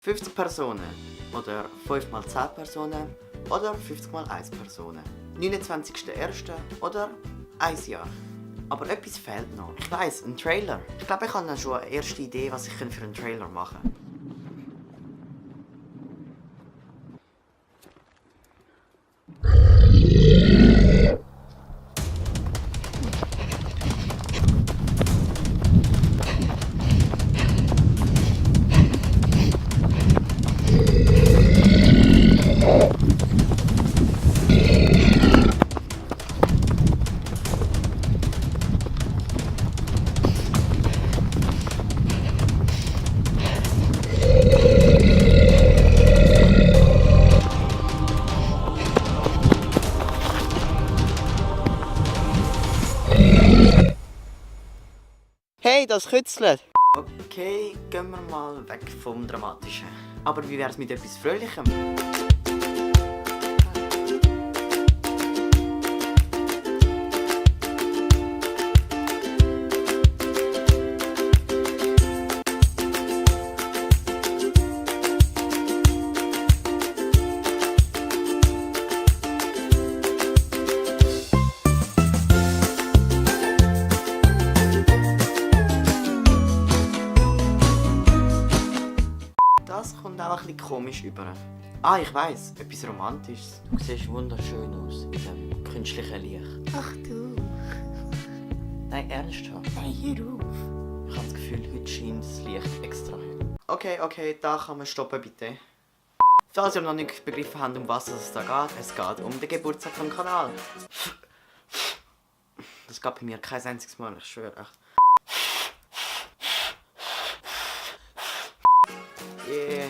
50 Personen oder 5 mal 10 Personen oder 50 mal 1 Personen. 29.01. oder 1 Jahr. Aber etwas fehlt noch. Ich weiss, ein Trailer. Ich glaube, ich habe dann schon eine erste Idee, was ich für einen Trailer machen kann. Hey, das kützelt! Okay, gehen wir mal weg vom Dramatischen. Aber wie wär's mit etwas Fröhlichem? Das kommt auch ein bisschen komisch über. Ah, ich weiss, etwas Romantisches. Du siehst wunderschön aus in diesem künstlichen Licht. Ach du. Nein, ernsthaft. Nein, hör auf. Ich habe das Gefühl, heute scheint das Licht extra hell. Okay, da kann man stoppen, bitte. Falls ihr noch nicht begriffen habt, um was es da geht, es geht um den Geburtstag vom Kanal. Das geht bei mir kein einziges Mal, ich schwöre echt. Yeah.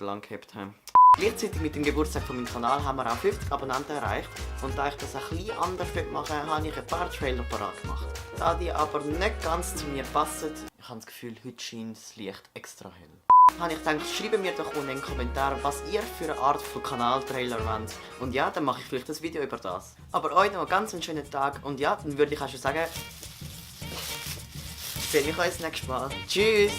Lang gehabt haben. Gleichzeitig mit dem Geburtstag von meinem Kanal haben wir auch 50 Abonnenten erreicht. Und da ich das ein bisschen anders machen will, habe ich ein paar Trailer parat gemacht. Da die aber nicht ganz zu mir passen, ich habe das Gefühl, heute scheint das Licht extra hell. Habe ich gedacht, schreibt mir doch unten in den Kommentaren, was ihr für eine Art von Kanaltrailer wollt. Und ja, dann mache ich vielleicht ein Video über das. Aber euch noch einen ganz schönen Tag und ja, dann würde ich auch schon sagen, sehe ich euch das nächste Mal. Tschüss!